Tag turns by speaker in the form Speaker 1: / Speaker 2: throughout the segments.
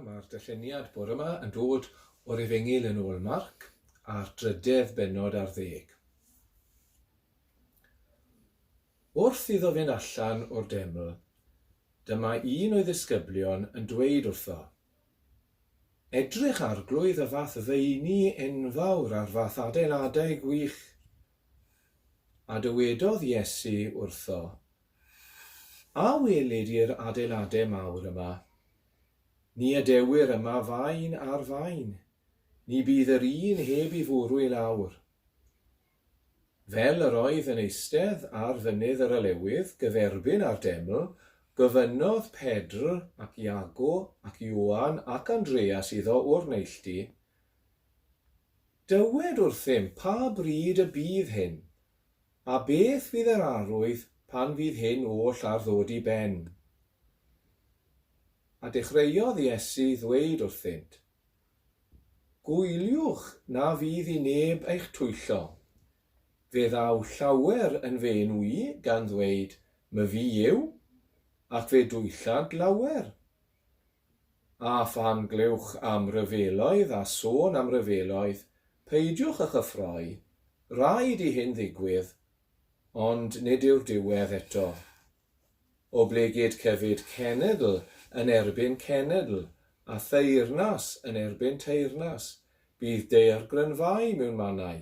Speaker 1: Mae'r darlleniad bore yma yn dod o'r Efengyl yn ôl Marc a'r drydedd bennod ar ddeg. Wrth iddo fynd allan o'r deml, dyma un o'i ddisgyblion yn dweud wrtho, Edrych, Arglwydd, y fath feini enfawr a'r fath adeiladau gwych! A dywedodd Iesu wrtho, A welid i'r adeiladau mawr yma? Ni adewir yma faen ar faen, ni bydd yr un heb i fwrw i lawr. Fel yr oedd yn eistedd ar Fynydd yr Olewydd gyferbyn â'r deml, gofynnodd Pedr ac Iago ac Ioan ac Andreas iddo o'r neilltu, Dywed wrthym pa bryd y bydd hyn, a beth fydd yr arwydd pan fydd hyn oll ar ddod i ben? A dechreuodd Iesu ddweud wrthynt, Gwyliwch na fydd i neb eich twyllo. Fe ddaw llawer yn fy enw i, gan ddweud, 'Myfi yw', ac fe dwyllant lawer. A phan glywch am ryfeloedd a sôn am ryfeloedd, peidiwch â chyffroi, rhaid i hyn ddigwydd, ond nid yw'r diwedd eto. Oblegid cyfyd cenedl yn erbyn cenedl, a theyrnas yn erbyn teyrnas, bydd daeargrynfâu mewn mannau,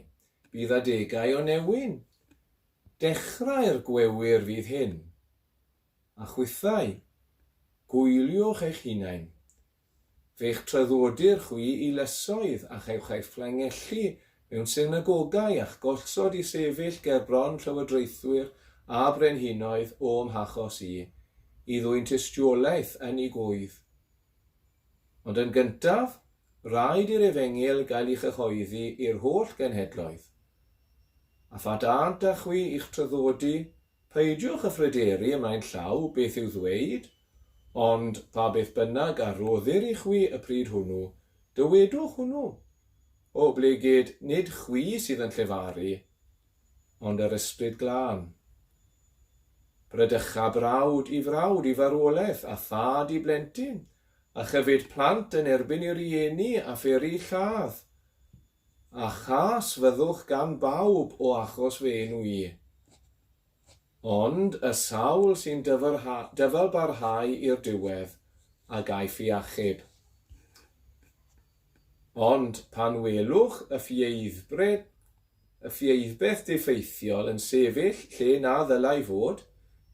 Speaker 1: bydd adegau o newyn. Dechrau'r gwewyr fydd hyn. A chwithau, gwyliwch eich hunain. Fe'ch traddodir chwi i lysoedd, a chewch eich fflangellu mewn synagogau, a'ch gosod i sefyll ger bron llywodraethwyr a brenhinoedd o'm hachos i, i ddwyn tystiolaeth yn 'u gŵydd. Ond yn gyntaf, rhaid i'r efengyl gael ei chyhoeddi i'r holl genhedloedd. A pha dânt â chwi i'ch traddodi, Peidiwch â phryderu ymlaen llaw beth i'w ddweud, ond pa beth bynnag a roddir i chwi y pryd hwnnw, dywedwch hwnnw, oblegid nid chwi sydd yn llefaru, ond yr Ysbryd Glân. Bradycha brawd i frawd i farwolaeth, a thad i blentyn, a chyfyd plant yn erbyn i rieni a pheri lladd. A chas fyddwch gan bawb o achos fy enw i. Ond y sawl sy'n dyfalbarhau i'r diwedd, a gaiff ei achub. Ond pan welwch y ffieiddbre, y ffieiddbeth diffeithiol yn sefyll lle na ddylai fod,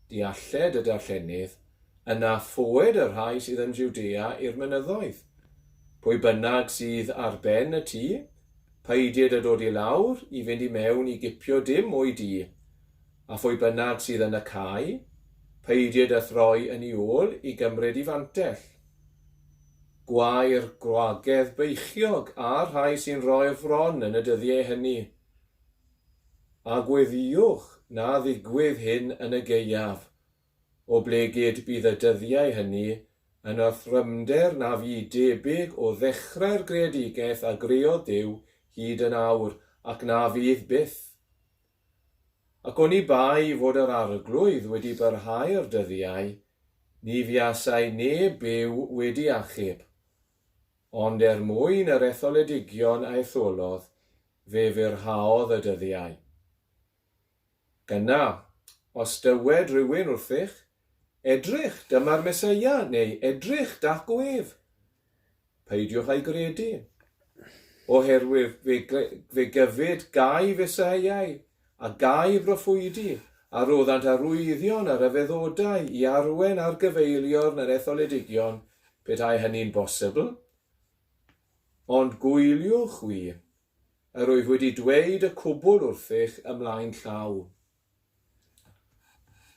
Speaker 1: dealled y darllenydd, yna ffoed y rhai sydd yn Jwdea i'r mynyddoedd. Pwy bynnag sydd ar ben y tŷ, peidied â dod i lawr i fynd i mewn i gipio dim o'i dŷ, a phwy bynnag sydd yn y cae, peidied â throi yn 'i ôl i gymryd 'i fantell. Gwae'r gwragedd beichiog a'r rhai sy'n rhoi'r fron yn y dyddiau hynny. A gweddïwch na ddigwydd hyn yn y gaeaf, oblegid bydd y dyddiau hynny yn orthrymder na fu debyg o ddechrau'r greadigaeth a greodd Duw hyd yn awr, ac na fydd byth. Ac oni bai fod yr Arglwydd wedi byrhau'r dyddiau, ni fuasai neb byw wedi achub. Ond er mwyn yr etholedigion a etholodd, fe fyrhaodd y dyddiau. Yna, os dywed rhywun wrthych, Edrych, dyma'r Meseia, neu Edrych, dacw ef! Peidiwch â'i gredu. Oherwydd fe, fe gyfyd gau Feseiau a gau broffwydi, a roddant arwyddion a rhyfeddodau i arwen ar gyfeiliorn yr etholedigion, petai hynny'n bosibl. Ond gwyliwch chwi, yr wyf wedi dweud y cwbl wrthych ymlaen llaw.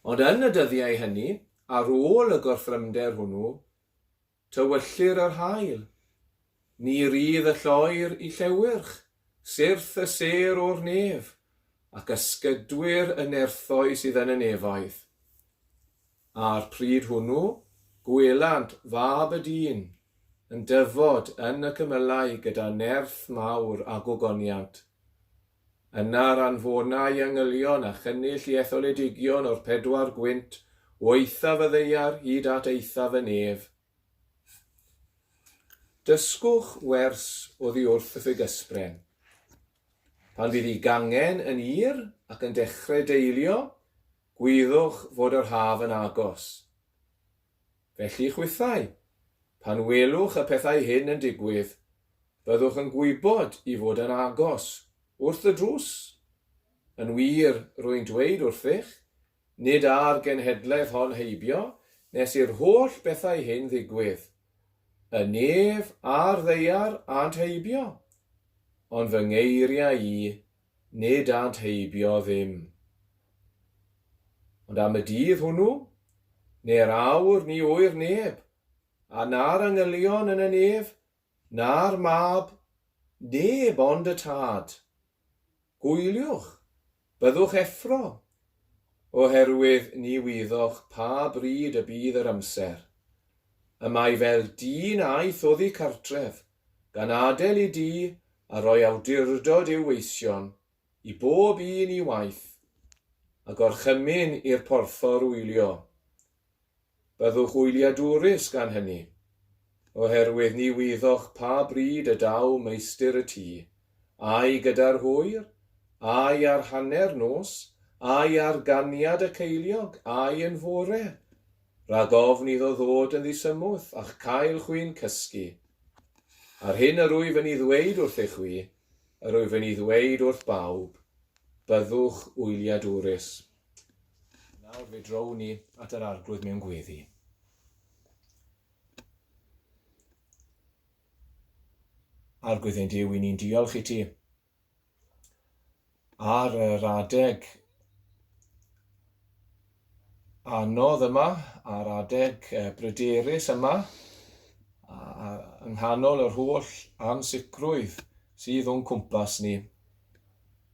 Speaker 1: Ond yn y dyddiau hynny, ar ôl y gorthrymder hwnnw, tywyllir yr haul. Ni rydd y lloer i llewyrch, syrth y sêr o'r nef, ac ysgydwyr y nerthau sydd yn y nefoedd. A'r pryd hwnnw, gwelant Fab y Dyn yn dyfod yn y cymylau gyda nerth mawr a gogoniant. Yna'r anfonai angylion a chynnull i etholedigion o'r pedwar gwynt, o eithaf y ddaear hyd at eithaf y nef. Dysgwch wers oddi wrth y ffigysbren. Pan fydd ei gangen yn ir ac yn dechrau deilio, gwyddwch fod yr haf yn agos. Felly chwithau, pan welwch y pethau hyn yn digwydd, byddwch yn gwybod i fod yn agos, wrth y drws. Yn wir, rwy'n dweud wrthych, nid â'r genhedlaeth hon heibio nes i'r holl bethau hyn ddigwydd. Y nef a'r ddaear ânt heibio, ond fy ngeiriau i, nid ânt heibio ddim. Ond am y dydd hwnnw, neu'r awr ni ŵyr neb, a na'r angylion yn y nef, na'r Mab, neb ond y Tad. Gwyliwch, byddwch effro, oherwydd ni wyddoch pa bryd y bydd yr amser. Y mae fel dyn aeth oddi cartref, gan adael ei dŷ a rhoi awdurdod i'w weision, i bob un i waith, a gorchymyn i'r porthor wylio. Byddwch wyliadwrus gan hynny, oherwydd ni wyddoch pa bryd y daw meistr y tŷ, ai gyda'r hwyr, ai ar hanner nos, ai ar ganiad y ceiliog, ai yn fore, rhag ofn iddo ddod yn ddisymwth a'ch cael chwi'n cysgu. A'r hyn yr wyf yn ei ddweud wrthych chwi, yr wyf yn ei ddweud wrth bawb, byddwch wyliadwrus. Nawr fe drown ni at yr Arglwydd mewn gweddi. Arglwydd ein Duw, i ni'n diolch i ti ar yr adeg anodd yma, ar adeg bryderus yma, yng nghanol yr holl ansicrwydd sydd o'n cwmpas ni.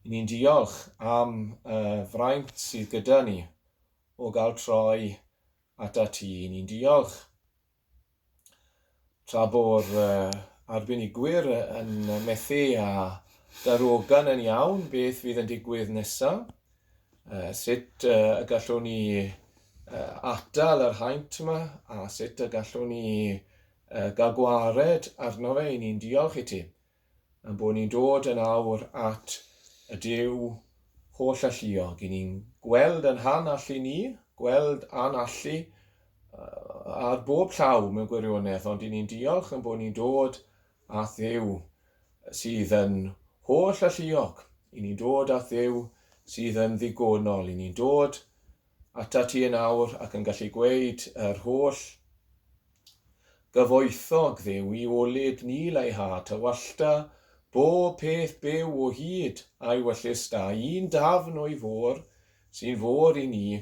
Speaker 1: I ni'n diolch am y fraint sydd gyda ni o gael troi atat ti. I ni'n diolch tra bo'r arbenigwyr yn methu a darogan yn iawn beth fydd yn digwydd nesaf, sut y gallwn ni atal yr haint yma a sut y gallwn ni gael gwared arno fe. I ni'n diolch i ti Ein bod ni'n dod yn awr at y Duw holl-alluog. I ni'n gweld yn han-allu ni, gweld an-allu ar bob llaw mewn gwirionedd, ond i ni'n diolch yn bod ni'n dod at Dduw sydd yn holl-alluog. I ni'n dod at Dduw sydd yn ddigonol. I ni'n dod atat ti yn awr ac yn gallu gweud yr holl Gyfoethog Dduw i olud ni leihâ tywallta bob peth byw o hyd a'i wyllys da un dafn o'i fôr sy'n fôr i ni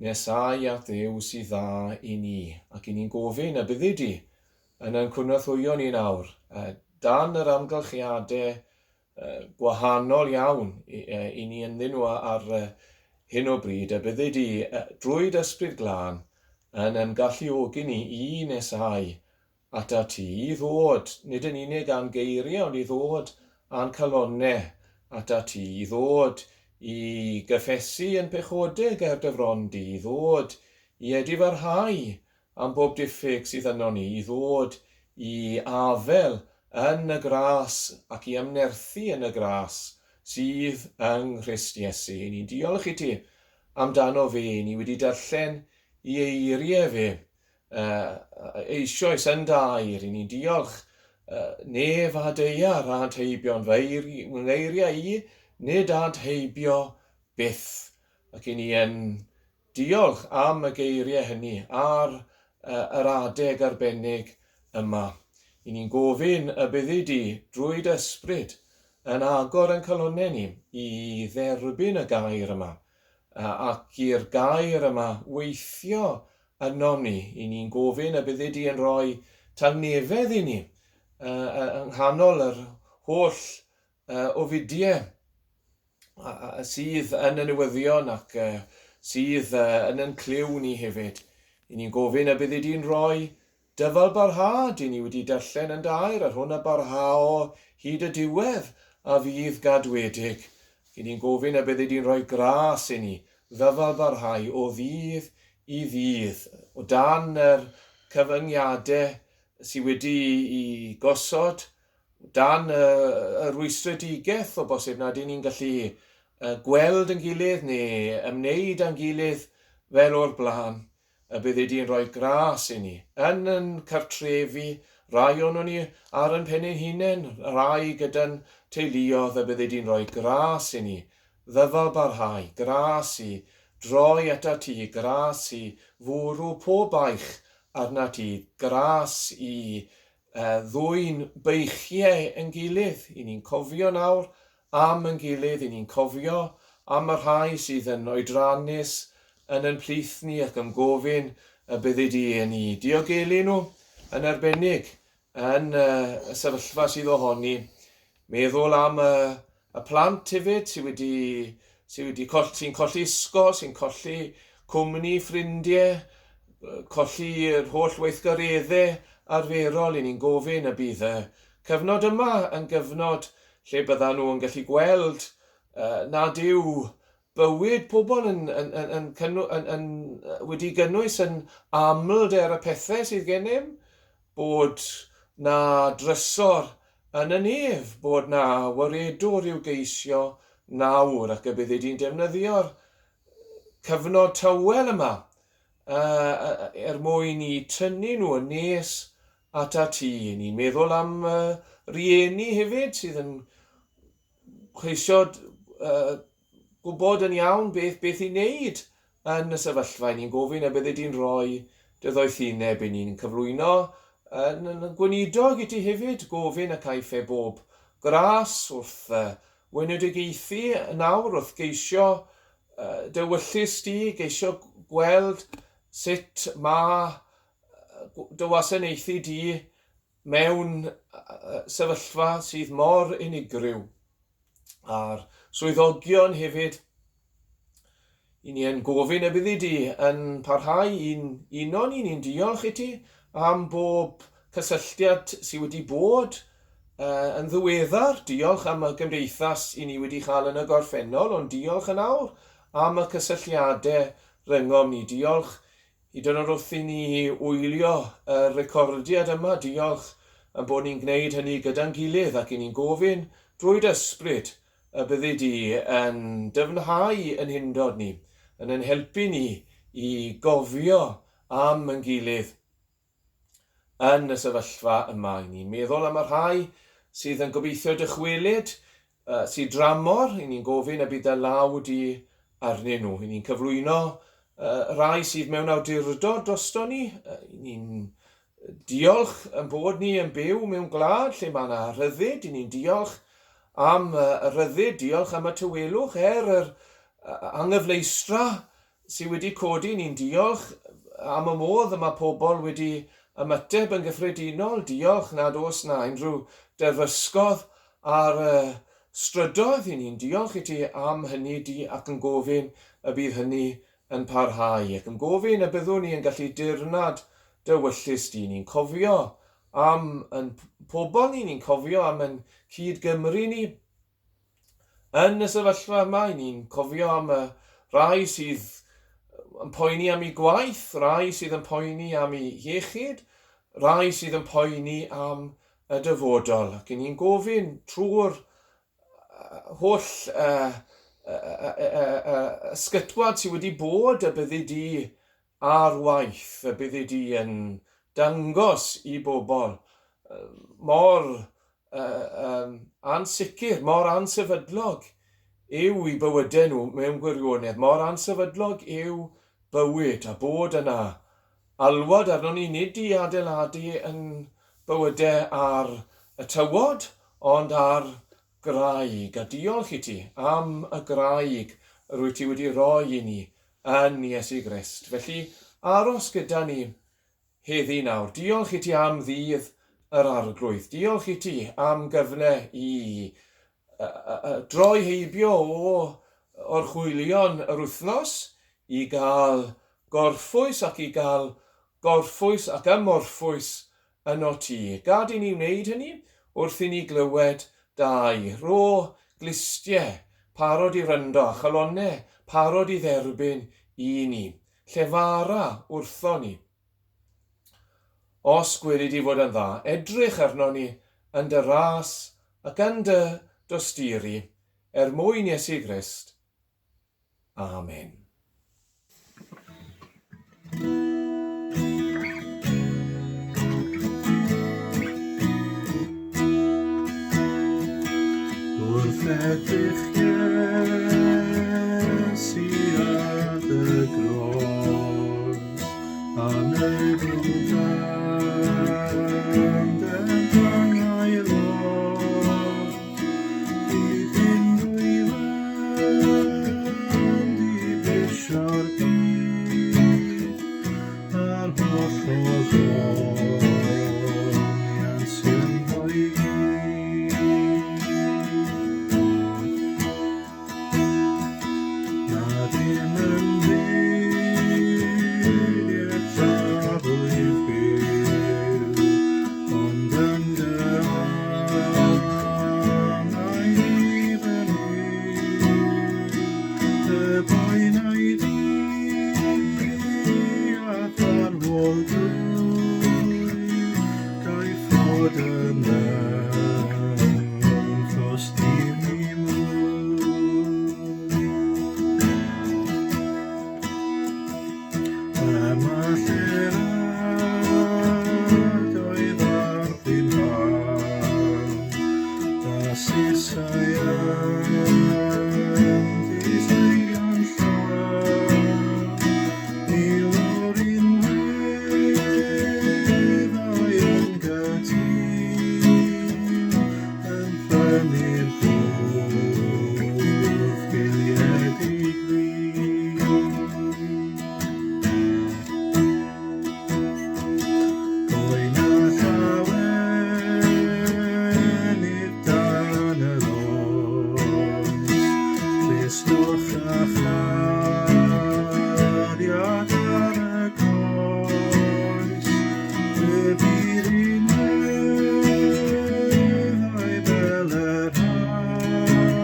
Speaker 1: nesau at Dduw sydd dda i ni ac i ni'n gofyn y byddi di yn ein cynorthwyo ni'n awr dan yr amgylchiade gwahanol iawn i ni ynddyn nhw ar hyn o bryd, a byddi di, drwy dy Ysbryd Glân, yn yn galluogi ni i nesáu atat ti, i ddod, nid yn unig â'n geiriau, ond i ddod â'n calonnau atat ti, i ddod i gyffesu yn pechodau ger dy fron di, i ddod i edifarhau am bob diffyg sydd ynon ni, i ddod i afael yn y gras ac i ymnerthu yn y gras sydd yng Nghrist Iesu. I ni'n diolch i ti amdano fe, ni wedi darllen i eiriau fe eisoes yn dair, i ni'n diolch nef a daear a'n heibio'n fy ngeiriau i, nid a'n heibio byth. Ac i ni yn Diolch am y geiriau hynny ar yr adeg arbennig yma. I ni'n gofyn y byddi di, drwy dy Ysbryd, yn agor ein calonnau ni i dderbyn y gair yma, ac i'r gair yma weithio ynom ni. I ni'n gofyn y byddi di yn rhoi tangnefedd i ni yng nghanol yr holl ofidiau sydd yn y newyddion ac sydd yn yn clyw ni hefyd. I ni'n gofyn y byddi di'n rhoi dyfalbarhad i ni wedi darllen yn dair, yr hwn a barhao hyd y diwedd a fydd gadwedig. I ni'n gofyn y byddi di'n rhoi gras i ni ddyfalbarhau o ddydd i ddydd, o dan yr cyfyngiadau. sydd wedi i gosod dan y, y rwystredigaeth o bosib nad y'n ni'n gallu gweld yn gilydd neu ymwneud â'n gilydd fel o'r blaen, y byddi di'n rhoi gras i ni yn yn cartrefi, rai onon ni ar yn pen ein hunain, rai gyda'n teuluodd, y byddi di'n rhoi gras i ni ddyfal barhau, gras i droi atat ti, gras i fwrw pob baich arnat ti, gras i ddwyn beichiau yn gilydd. I ni'n cofio nawr am yn gilydd, i ni'n cofio am y rhai sydd yn oedrannus yn yn plith ni ac yn gofyn y byddi di yn eu diogelu nhw, yn arbennig yn y sefyllfa sydd ohoni. Meddwl am y, y plant hefyd sydd wedi, sydd wedi coll, sy'n colli ysgol, sy'n colli cwmni, ffrindiau, colli'r holl weithgareddau arferol. I ni'n gofyn y bydd y cyfnod yma yn gyfnod lle byddan nhw yn gallu gweld nad yw bywyd pobl yn, yn, yn, yn, yn, yn, yn, wedi gynnwys yn amlder y pethau sydd gennym, bod na drysor yn y nef, bod na waredwr i'w geisio nawr ac y byddi di'n defnyddio'r cyfnod tawel yma uh, er mwyn i tynnu nhw yn nes atat ti. Ni'n meddwl am uh, rieni hefyd sydd yn ceisio uh, gwybod yn iawn beth, beth i wneud yn y sefyllfa. Ni'n gofyn y bydde di'n rhoi dy ddoethineb i ni'n cyflwyno yn, yn gweinidog i ti hefyd, gofyn y caiff e bob gras wrth uh, weinidogaethu nawr, wrth geisio uh, dy wyllys di, geisio gweld sut mae dy wasanaethu di mewn sefyllfa sydd mor unigryw. A'r swyddogion hefyd, i ni yn gofyn y byddi di yn parhau i'n uno ni, ni'n diolch i ti am bob cysylltiad sydd wedi bod uh, yn ddiweddar. Diolch am y gymdeithas i ni wedi chael yn y gorffennol, ond diolch yn awr am y cysylltiadau rhyngom ni. Diolch Hyd yn oed wrth i ni wylio y recordiad yma, diolch yn bod ni'n gwneud hynny gyda'n gilydd ac i ni'n gofyn drwy dy ysbryd y byddi di yn dyfnhau yn hundod ni, yn yn helpu ni i gofio am yn gilydd yn y sefyllfa yma. I ni'n meddwl am y rhai sydd yn gobeithio dychwelyd sydd dramor, i ni'n gofyn y bydd dy law di arnyn nhw. I ni'n cyflwyno rai sydd mewn awdurdod drosto ni. I ni'n diolch yn bod ni yn byw mewn gwlad lle mae yna rhyddid. I ni'n diolch am y rhyddid, diolch am y tawelwch er yr anghyfleustra sydd wedi codi, ni'n diolch am y modd y mae pobl wedi ymateb yn gyffredinol, diolch nad oes na unrhyw derfysgodd ar y strydoedd, i ni'n diolch i ti am hynny di ac yn gofyn y bydd hynny yn parhau, ac yn gofyn y byddwn ni yn gallu dirnad dy wyllys di. Ni'n cofio am yn pobl ni, ni'n cofio am yn cyd-Gymru ni, Yn y sefyllfa yma, i ni'n cofio am y rhai sydd yn poeni am eu gwaith, rhai sydd yn poeni am eu hiechyd, rhai sydd yn poeni am y dyfodol. Ac i ni'n gofyn trwy'r holl uh, uh, uh, uh, ysgytwad sydd wedi bod y byddi di ar waith y byddi di yn dangos i bobl mor uh, ansicr, mor ansefydlog yw i bywydau nhw mewn gwirionedd, mor ansefydlog yw bywyd a bod yna alwad arnon ni nid i adeiladu yn bywydau ar y tywod, ond ar graig. A diolch i ti am y graig yr wyt ti wedi rhoi i ni yn Iesu Grist. Felly, aros gyda ni heddi nawr. Diolch i ti am ddydd yr Arglwydd. Diolch i ti am gyfle i droi heibio o orchwylion yr wythnos i gael gorffwys ac i gael gorffwys ac ymorffwys yno ti. Gad i ni wneud hynny wrth i ni glywed dau ro glustie parod i wrando a chalonne parod i dderbyn i ni. Llefara wrtho ni. Os gweli di fod yn dda, edrych arnon ni yn dy ras ac yn dy dosturi, er mwyn Iesu Grist. Amen.
Speaker 2: Wrth edrych Iesu ar y groes, a meddwl dan dy dannau los, bydd unrhyw yn dibrisio'r byd, a'r holl ogoniant sy'n rhoi gyd. Na dim yn byd tra rwyf byw, ond yn dy armau ddibynnu, dy boenau di a farwol drwy, gaiff fod yn ymffrost i mi mwy. Yma lle'r ydoedd ar brynhawn, Blasusau am ddisgwylion llawn, Mil o'r unweddau yn gytûn, Yn prynu'r gwrth giliedig fi. Boen a llawenydd dan yr oes, Tristwch a chariad ar y croes, Lle bydd unweddau fel y rhain,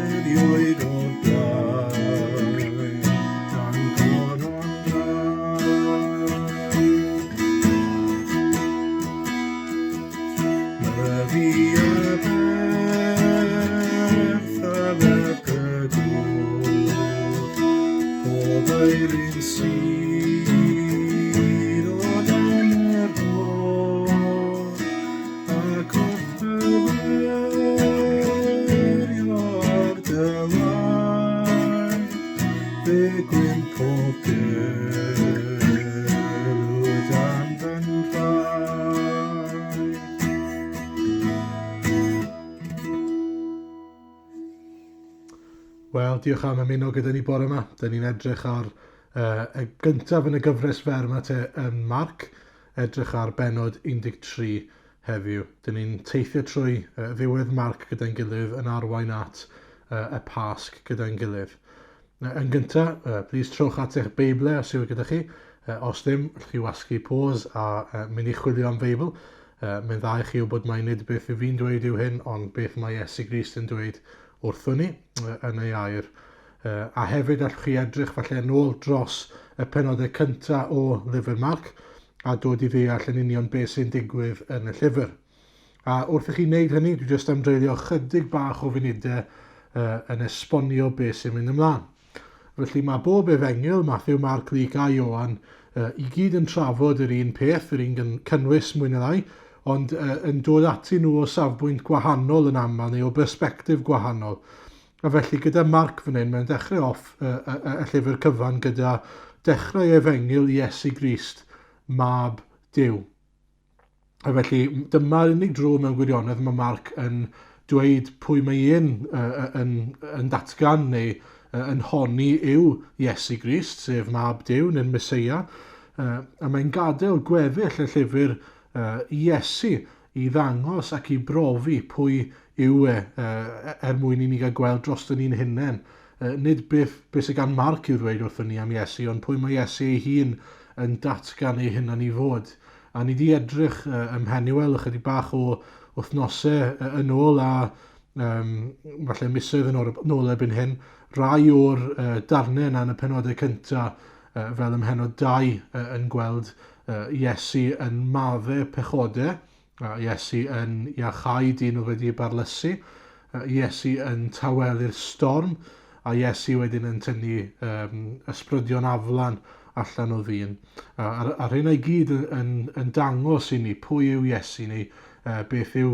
Speaker 2: Erioed o'r blaen, dan goron brau. Myfi a berth a ferch y gŵr, pob eirin sydd o dan yr holl, Ac wrth fyfyrio ar dy waith, fe gwympodd gelw dan fy nhraed.
Speaker 3: Wel, diolch am ymuno gyda ni bore yma. Dyn ni'n edrych ar y gyntaf yn y gyfres fer yma te yn Marc, edrych ar bennod 13 heddiw. Dyn ni'n teithio trwy ddiwedd Marc gyda'n gilydd yn arwain at y Pasg gyda'n gilydd. Yn gyntaf, please trowch at eich Beiblau os yw e gyda chi. Os ddim, allwch chi wasgu pause a mynd i chwilio am Feibl. Mae'n dda i chi wybod mai nid beth yw fi'n dweud yw hyn, ond beth mae Iesu Grist yn dweud wrthwn ni yn ei air. A hefyd allwch chi edrych falle yn ôl dros y penodau cyntaf o lyfr Marc a dod i ddeall yn union beth sy'n digwydd yn y llyfr. A wrth i chi wneud hynny, dwi jyst am dreulio chydig bach o funudau yn esbonio beth sy'n mynd ymlaen. Felly mae bob efengyl, Mathew, Marc, Luc a Ioan, i gyd yn trafod yr un peth, yr un cynnwys mwy neu lai, ond yn dod ati nhw o safbwynt gwahanol yn aml neu o bersbectif gwahanol. A felly gyda Marc fan hyn, mae'n dechrau off y, y, y, y llyfr cyfan gyda dechrau efengyl Iesu Grist, mab Duw. A felly dyma'r unig dro mewn gwirionedd mae Marc yn dweud pwy mae e'n uh, yn, yn datgan neu uh, yn honni yw Iesu Grist, sef mab Duw neu'r Meseia. A mae'n gadael gweddill y llyfr i Iesu i ddangos ac i brofi pwy yw e, er mwyn i ni gael gweld droston ni'n hunain. Nid beth, beth sydd gan Marc i'w ddweud wrthon ni am Iesu, ond pwy mae Iesu ei hun yn datgan ei hunan i fod. A ni di edrych ym Mhenuel ychydig bach o wythnosau yn ôl a um, falle misoedd yn ôl, ôl erbyn hyn, rai o'r darnau yna yn y penodau cyntaf, fel ym mhennod 2 yn gweld Iesu yn madde pechodau, a Iesu yn iachau dyn oedd wedi ei barlysu, Iesu yn tawelu'r storm, a Iesu wedyn yn tynnu um, ysbrydion aflan allan o ddyn. A, a, a rheina i gyd yn, yn, yn dangos i ni pwy yw Iesu neu beth yw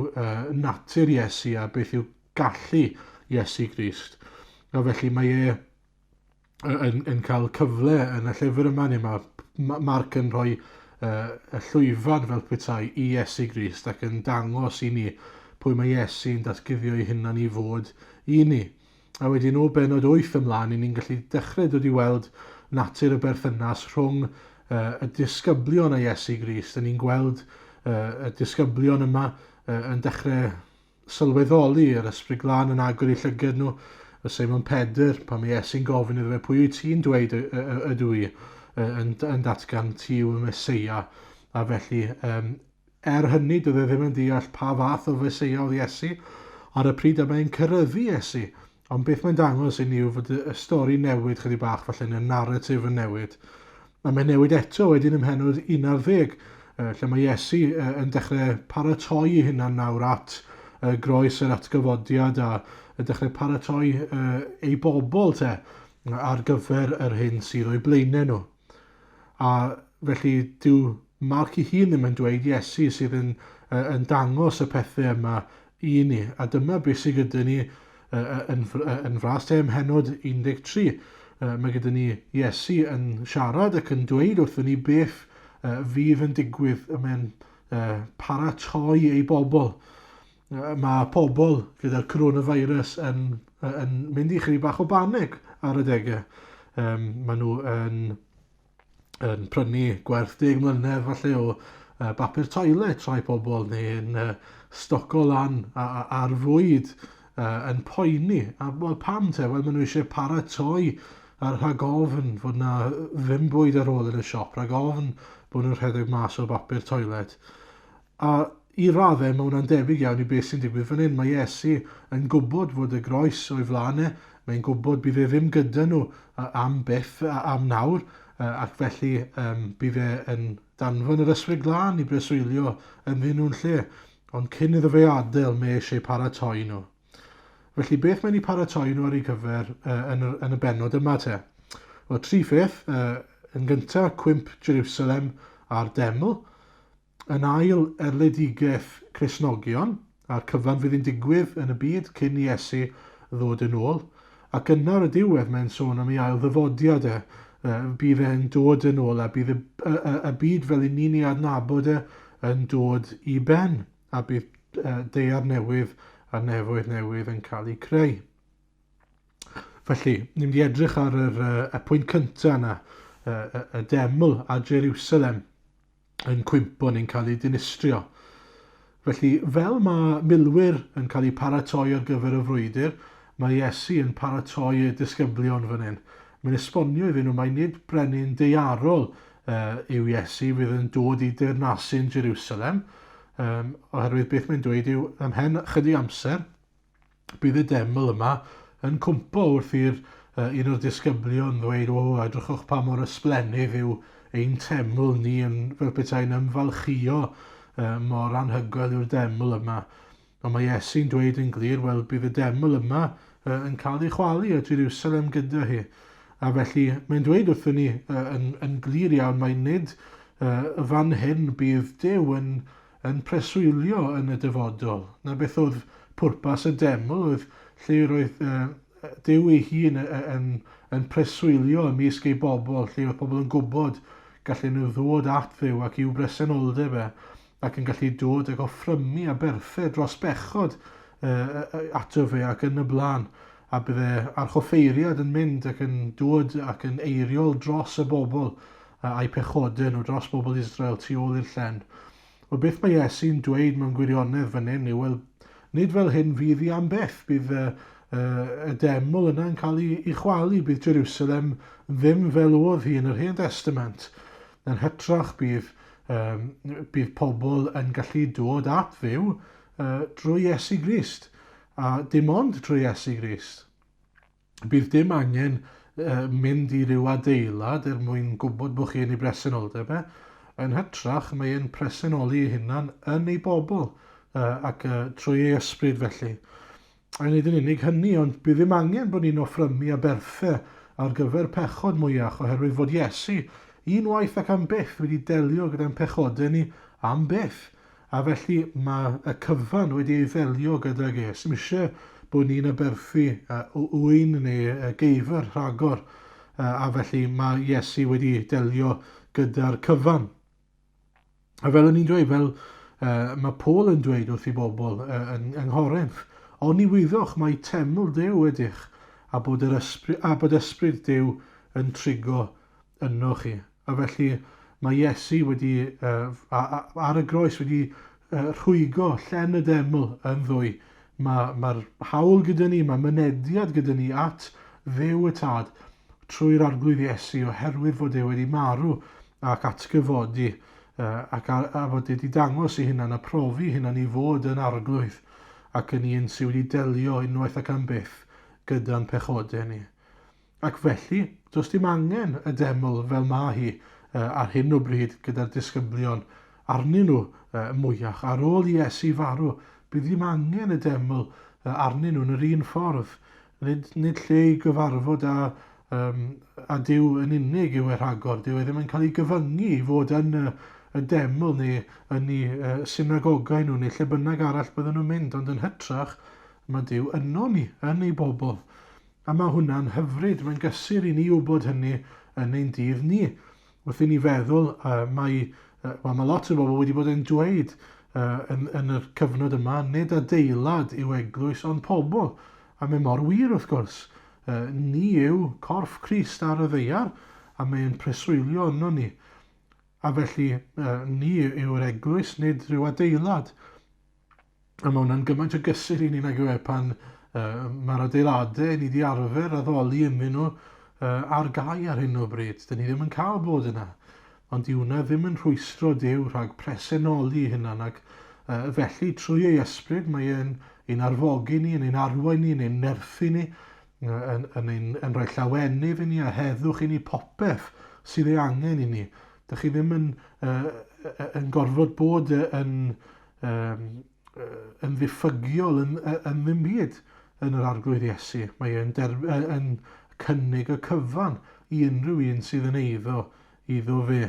Speaker 3: natur Iesu a beth yw gallu Iesu Grist. A felly mae e yn, yn cael cyfle yn y llyfr yma, neu mae Mark yn rhoi y llwyfan fel petai i Iesu Grist ac yn dangos i ni pwy mae Iesu'n datguddio ei hunan i fod i ni. A wedyn o benod 8 ymlaen, i ni'n gallu dechrau dod i weld natur y berthynas rhwng y disgyblion a Iesu Grist. A ni'n gweld y disgyblion yma yn dechrau sylweddoli yr Ysbryd Glân yn agor eu llyged nhw, y Seimon Pedr, pan mae Iesu'n gofyn iddo fe, pwy wyt ti'n dweud ydw i, yn, yn datgan ti yw y Meseia. A felly, um, er hynny, doedd e ddim yn deall pa fath o Feseia oedd Iesu ar y pryd a mae'n cyryddu Iesu. Ond beth mae'n dangos i ni yw fod y stori newid chydig bach, falle neu'r naratif yn newid. A mae'n newid eto wedyn ym mhennod 11, lle mae Iesu yn dechrau paratoi ei hunan nawr at groes yr atgyfodiad a yn dechrau paratoi ei bobl te ar gyfer yr hyn sydd o'i blaenau nhw. A felly dyw Marc ei hun ddim yn dweud Iesu sydd yn, yn dangos y pethau yma i ni. A dyma beth sydd gyda ni yn, yn fras te ym mhennod 13. Mae gyda ni Iesu yn siarad ac yn dweud wrthyn ni beth fydd yn digwydd. Mae'n paratoi ei bobl. Mae pobl gyda'r coronavirus yn, yn mynd i chydig bach o banig ar adegau. Um, maen nhw yn, yn prynu gwerth 10 mlynedd falle o bapur toilet rhai pobl neu yn stoco lan ar fwyd yn poeni. A wel, pam te? Wel, maen nhw eisiau paratoi ar rhag ofn fod na ddim bwyd ar ôl yn y siop, rhag ofn bod nhw'n rhedeg mas o bapur toilet. A i raddau, mae hwnna'n debyg iawn i beth sy'n digwydd fan hyn. Mae Iesu yn gwybod fod y groes o'i flaen e, mae'n gwybod bydd e ddim gyda nhw am byth, am nawr, ac felly um, bydd e yn danfon yr Ysbryd Glân i breswylio ynddyn nhw'n lle. Ond cyn iddo fe adael, mae eisiau paratoi nhw. Felly, beth mae'n ei paratoi nhw ar ei gyfer yn, y, yn y bennod yma te? Wel, tri pheth. Yn gyntaf, cwymp Jerusalem a'r deml. Yn ail, erledigaeth Cristnogion, a'r cyfan fydd yn digwydd yn y byd cyn i Iesu ddod yn ôl. Ac yna ar y diwedd mae'n sôn am ei ail ddyfodiad e. Bydd e'n dod yn ôl a bydd y, y, y, y byd fel i ni'n ei adnabod e yn dod i ben a bydd daear newydd a nefoedd newydd yn cael eu creu. Felly, ni'n mynd i edrych ar yr, y pwynt cyntaf yna, y, y, y deml a Jerusalem yn cwympo neu'n cael eu dinistrio. Felly, fel mae milwyr yn cael eu paratoi ar gyfer y frwydr, mae Iesu yn paratoi y disgyblion fan hyn. Mae'n esbonio iddyn nhw mai nid brenin daearol uh, yw Iesu fydd yn dod i deyrnasu'n Jerusalem, um, oherwydd beth mae'n dweud yw ymhen chydig amser, Bydd y deml yma yn cwmpo wrth i'r uh, un o'r disgyblion ddweud, o, edrychwch pa mor ysblennydd yw ein teml ni, yn, fel petai'n ymfalchïo uh, mor anhygoel yw'r deml yma. Ond mae Iesu'n dweud yn glir, wel, bydd y deml yma uh, yn cael ei chwalu a Jerusalem gyda hi. A felly mae'n dweud wrthyn ni uh, yn, yn glir iawn mai nid uh, fan hyn bydd Duw yn yn preswylio yn y dyfodol. Na beth oedd pwrpas y deml, oedd lle roedd uh, Duw ei hun yn, yn, yn preswylio ymysg ei bobl, lle oedd pobl yn gwybod gallen nhw ddod at Dduw ac i'w bresenoldeb e, ac yn gallu dod ac offrymu aberthau dros bechod uh, ato fe ac yn y blaen. A bydde archoffeiriad yn mynd ac yn dod ac yn eiriol dros y bobl a'u pechodau nhw dros bobl Israel tu ôl i'r llen. Wel, beth mae Iesu'n dweud mewn gwirionedd fan hyn yw, wel, nid fel hyn fydd hi am byth. Bydd y, y, y deml yna yn cael ei, ei chwalu. Bydd Jerusalem ddim fel oedd hi yn yr Hen Testament. Yn hytrach bydd, um, bydd pobl yn gallu dod at Dduw drwy Iesu Grist. A dim ond trwy Iesu Grist. Bydd dim angen mynd i ryw adeilad er mwyn gwybod bod chi yn ei bresenoldeb e. Yn hytrach, mae e'n presenoli ei hunan yn ei bobl ac trwy ei ysbryd felly. A nid yn unig hynny, ond bydd ddim angen bod ni'n offrymu aberthau ar gyfer pechod mwyach oherwydd fod Iesu, unwaith ac am byth, wedi delio gyda'n pechodau ni am byth. A felly mae y cyfan wedi ei ddelio gydag e. Sdim eisiau bod ni'n aberthu ŵyn neu geifr rhagor. A felly mae Iesu wedi delio gyda'r cyfan. A fel o'n i'n dweud, fel mae Paul yn dweud wrth i bobl yng Nghorinth, oni wyddoch mai teml Duw ydych, a bod, yr ysbryd, a bod ysbryd Duw yn trigo yno chi. A felly mae Iesu wedi, ar y groes wedi rhwygo llen y deml yn ddwy. Mae'r mae hawl gyda ni, mae mynediad gyda ni at Dduw y Tad trwy'r Arglwydd Iesu oherwydd fod e wedi marw ac atgyfodi ac a, a fod e wedi dangos ei hunan a profi ei hunan i fod yn Arglwydd ac yn un sydd wedi delio unwaith ac am byth gyda'n pechodau ni. Ac felly, does dim angen y deml fel mae hi ar hyn o bryd gyda'r disgyblion arnyn nhw mwyach. Ar ôl i Iesu farw, bydd ddim angen y deml arnyn nhw yn yr un ffordd. Nid, nid lle i gyfarfod â, um, â Duw yn unig yw e rhagor. Dyw e ddim yn cael ei gyfyngu i fod yn y, y deml neu yn eu uh, synagogau nhw neu lle bynnag arall bydden nhw'n mynd, ond yn hytrach mae Duw yno ni, yn ei bobl. A mae hwnna'n hyfryd, mae'n gysur i ni wybod hynny yn ein dydd ni. Wrth i ni feddwl, uh, mae, uh, well, mae lot o bobl wedi bod yn dweud uh, yn, yn yr cyfnod yma, nid adeilad yw eglwys, ond pobl. A mae mor wir, wrth gwrs. Uh, ni yw corff Crist ar y ddeiar, a mae'n preswylio yno ni. A felly, uh, ni yw'r eglwys, nid rhyw adeilad. A mae hwnna'n gymaint o gysur i ni nag yw e pan uh, mae'r adeiladau ni wedi arfer addoli ynddyn nhw uh, ar gau ar hyn o bryd. Dyn ni ddim yn cael bod yna. Ond di hwnna ddim yn rhwystro Duw rhag presenoli ei hunan ac uh, felly trwy ei ysbryd mae e'n ein arfogi ni, yn ein arwain ni, yn ein nerthu ni, yn, yn, ein, yn rhoi llawenydd i ni a heddwch i ni popeth sydd ei angen i ni. Dych chi ddim yn, uh, yn gorfod bod yn um, yn ddiffygiol yn, yn ddim byd yn yr Arglwydd Iesu. Mae e'n yn cynnig y cyfan i unrhyw un sydd yn eiddo iddo fe.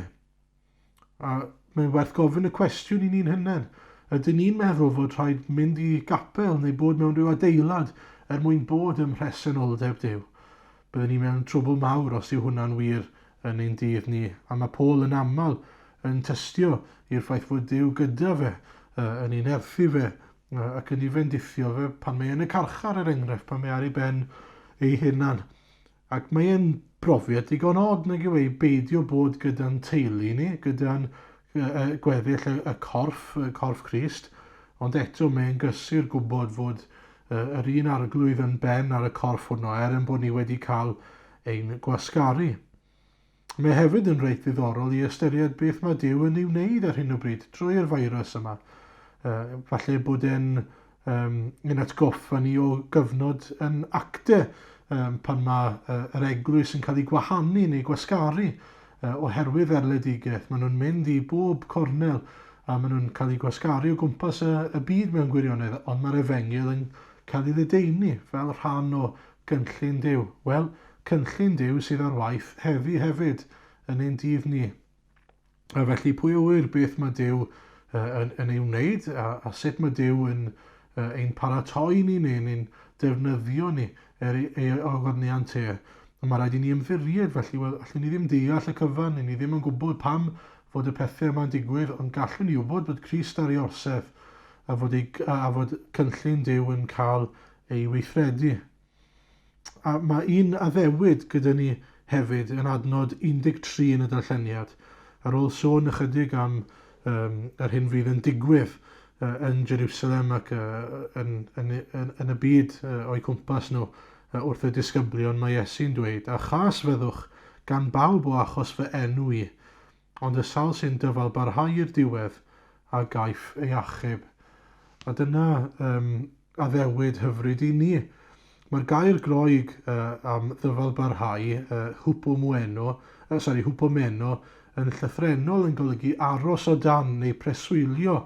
Speaker 3: A mae'n werth gofyn y cwestiwn i ni'n hunain. Ydyn ni'n meddwl fod rhaid mynd i gapel neu bod mewn rhyw adeilad er mwyn bod ym mhresenoldeb Duw? Byddwn ni mewn trwbl mawr os yw hwnna'n wir yn ein dydd ni, a mae Paul yn aml yn tystio i'r ffaith fod Duw gyda fe, yn ei nerthu fe, ac yn ei fendithio fe pan mae yn y carchar, er enghraifft, pan mae ar ei ben ei hunan. Ac mae e'n brofiad digon od, nag yw e, i beidio bod gyda'n teulu ni, gyda'n gweddill y, y corff, y corff Crist, ond eto mae'n gysur gwybod fod yr un arglwydd yn ben ar y corff hwnnw, er yn bod ni wedi cael ein gwasgaru. Mae hefyd yn reit ddiddorol i ystyried beth mae Duw yn ei wneud ar hyn o bryd drwy'r feirws yma. Uh, falle bod e'n um, yn atgoffa ni o gyfnod yn acte um, pan mae uh, yr eglwys yn cael ei gwahanu neu gwasgaru uh, oherwydd erledigaeth. Maen nhw'n mynd i bob cornel a maen nhw'n cael eu gwasgaru o gwmpas y, y byd mewn gwirionedd, ond mae'r efengyl yn cael ei ledaenu fel rhan o Gynllun Duw. Wel, cynllun Duw sydd ar waith heddi hefyd, yn ein dydd ni. A felly, pwy a ŵyr beth mae Duw yn, yn ei wneud, a, a sut mae Duw yn ein paratoi ni neu'n ein defnyddio ni er ei, ei ogoniant e. Ond mae rhaid i ni ymddiried, felly, wel, allwn ni ddim deall y cyfan, ni ddim yn gwybod pam fod y pethau yma'n digwydd, ond gallwn ni wybod bod Crist ar ei orsedd a fod, ei, a fod cynllun Duw yn cael ei weithredu. A mae un addewid gyda ni hefyd yn adnod 13 yn y darlleniad, ar ôl sôn ychydig am um, yr hyn fydd yn digwydd uh, yn Jerusalem ac uh, yn, yn, yn, yn y byd uh, o'i cwmpas nhw uh, wrth y disgyblion, mae Iesu'n dweud, a chas fyddwch gan bawb o achos fy enw i, Ond y sawl sy'n dyfal barhau i'r diwedd a gaiff ei achub. A dyna um, addewid hyfryd i ni. Mae'r gair Groeg uh, am ddyfal barhau, uh, hupomeno, uh, sorry, hupomeno, yn llythrennol yn golygu aros o dan neu preswylio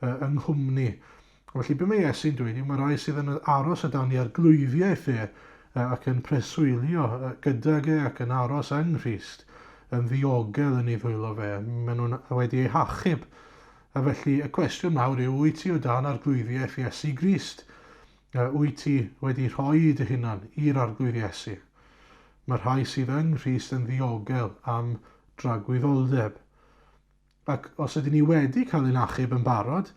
Speaker 3: yng nghwmni. Felly be mae Iesu'n dweud yw mae rai sydd yn aros o dan ei arglwyddiaeth e ac yn preswylio gydag e ac yn aros yng Nghrist yn ddiogel yn ei ddwylo fe. Maen nhw'n wedi eu hachub. A felly y cwestiwn mawr yw, wyt ti o dan arglwyddiaeth Iesu Grist? Wyt ti wedi rhoi dy hunan i'r Arglwydd Iesu? Mae rhai sydd yng Nghrist yn ddiogel am dragwyddoldeb. Ac os ydyn ni wedi cael ein achub yn barod,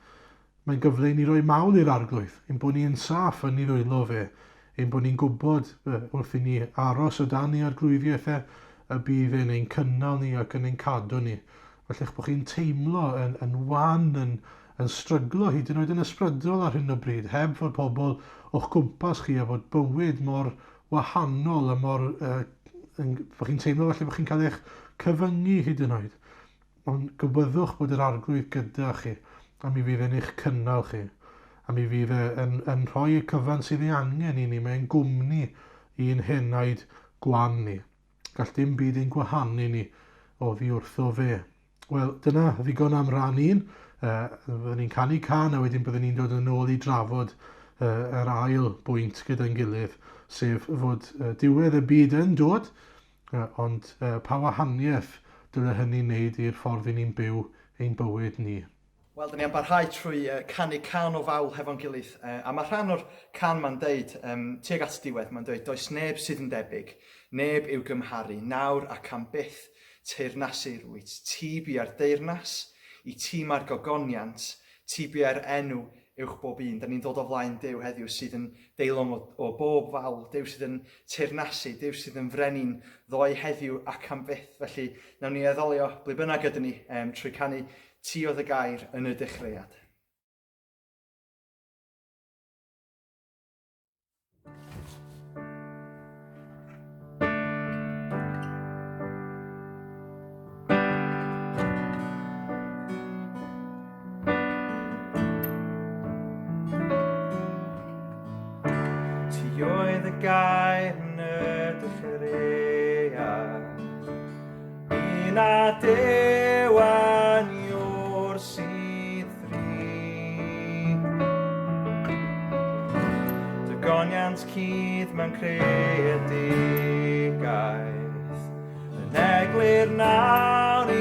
Speaker 3: mae'n gyfle i ni roi mawl i'r Arglwydd, ein bod ni yn saff yn ei ddwylo fe, ein bod ni'n gwybod wrth i ni aros o dan ei arglwyddiaeth e, y bydd e'n ein cynnal ni ac yn ein cadw ni. Falle eich bod chi'n teimlo yn, yn wan, yn, yn stryglo hyd yn oed yn ysbrydol ar hyn o bryd, heb fod pobl o'ch cwmpas chi a fod bywyd mor wahanol a mor... yn, bod chi'n teimlo falle bod chi'n cael eich cyfyngu hyd yn oed. Ond gwybyddwch bod yr Arglwydd gyda chi, a mi fydd e'n eich cynnal chi. A mi fydd e yn, yn rhoi y cyfan sydd ei angen i ni. Mae'n gwmni i'n henaid gwan ni. Gall dim byd ein gwahanu ni oddi wrtho fe. Wel, dyna ddigon am ran un. Byddwn ni'n canu cân a wedyn byddwn ni'n dod yn ôl i drafod yr ail bwynt gyda'n gilydd, sef fod diwedd y byd yn dod, ond pa wahaniaeth dyle hynny wneud i'r ffordd i ni'n byw ein bywyd ni?
Speaker 4: Wel, dyn ni am barhau trwy canu cân o fawl hefo'n gilydd, a mae rhan o'r cân ma'n deud, tuag at y diwedd, mae'n dweud, does neb sydd yn debyg, neb i'w gymharu, nawr ac am byth, teyrnasu rwyt, ti bia'r deyrnas, i ti mae'r gogoniant, ti bia'r enw uwch bob un. Da ni'n dod o flaen Duw heddiw sydd yn deilwng o, o bob fawl, Duw sydd yn teyrnasu, Duw sydd yn frenin ddoe heddiw ac am byth. Felly, nawn ni addolio ble bynnag ydyn ni trwy canu Ti oedd y gair yn y dechreuad. Ti oedd y gair yn y dechreuad. Un a Duw yn yw'r sydd ddri. Dy goniant cudd mewn creadigaeth yn eglur nawr i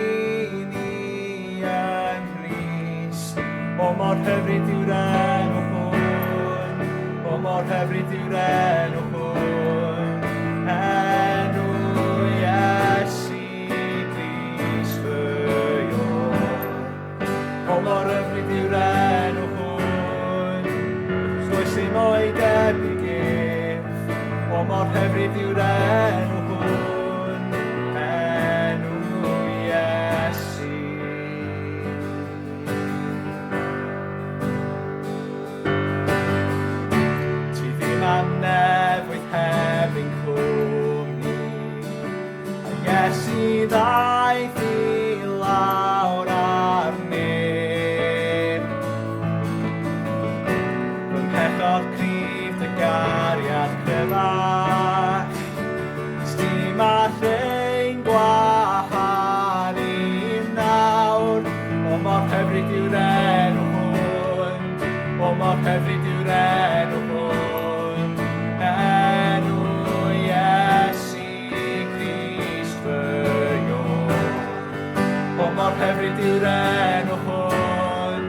Speaker 4: ni yng Nghrist. O mor hyfryd yw'r enw hwn, o mor hyfryd yw'r enw hwn, enw Iesu Grist fy Iôr. O mor hyfryd yw'r enw hwn, does dim o'i debyg ef. O mor hyfryd yw'r enw hwn, enw Iesu. Ti ddim am nefoedd heb ein cwmni, a Iesu ddaeth i lawr ar neb. Fy mhechod cryf dy gariad cryfach, sdim all ein gwahanu nawr. O mor hyfryd yw'r enw hwn, o mor hyfryd yw'r enw hwn, enw Iesu Grist fy Iôr. O mor hyfryd yw'r enw hwn,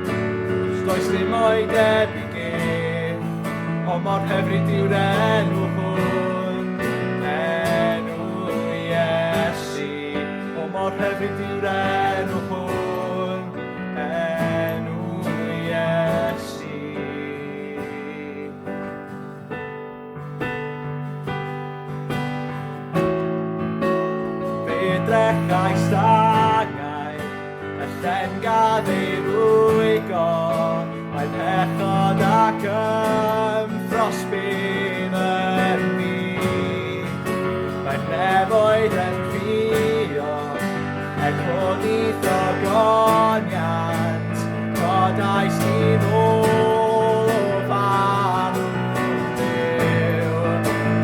Speaker 4: does dim o'i debyg ef. O mor hyfryd yw'r enw hwn, enw Iesu. O mor hyfryd yw'r enw hwn, enw Iesu. Fe drechais angau, y llen gadd ei rwygo, mae pechod ac ymffrosbydd yn byd. Mae'r nefoedd yn crio, er bod i'th ogoniant, codais i nôl o farw fyw.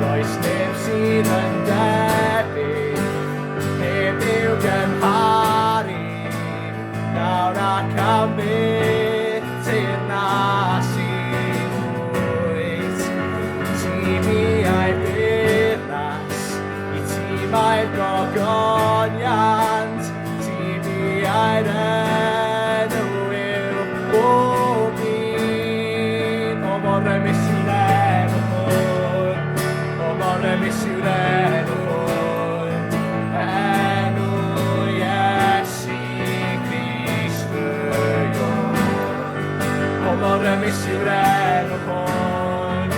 Speaker 4: Does neb sydd yn debyg, neb i'w gymharu. ac am byth teyrnas i wyt. Ti miau'r deyrnas, i ti mae'r gogoniant, ti miau'r enw yw bob un. O mor rymus yw'r enw hwn, o mor rymus yw'r enw hwn, enw Iesu Grist fy Iôr. O mor rymus yw'r enw hwn,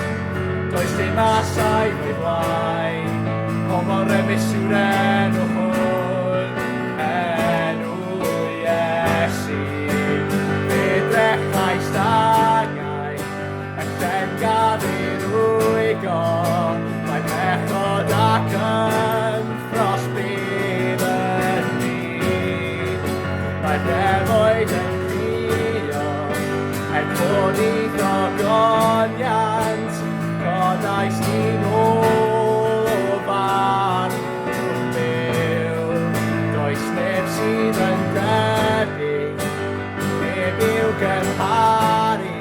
Speaker 4: does dim asau o'i flaen. O mor rymus yw'r enw hwn, enw Iesu. Fe drechais angau, y llen gan ei rwygo, mae pechod ac ymffrost bydd yn ni. Mae nefoedd yn crio, er bod i ddogoniant, codais di nôl o farn byw. Does neb sydd yn debyg, neb i'w gymharu,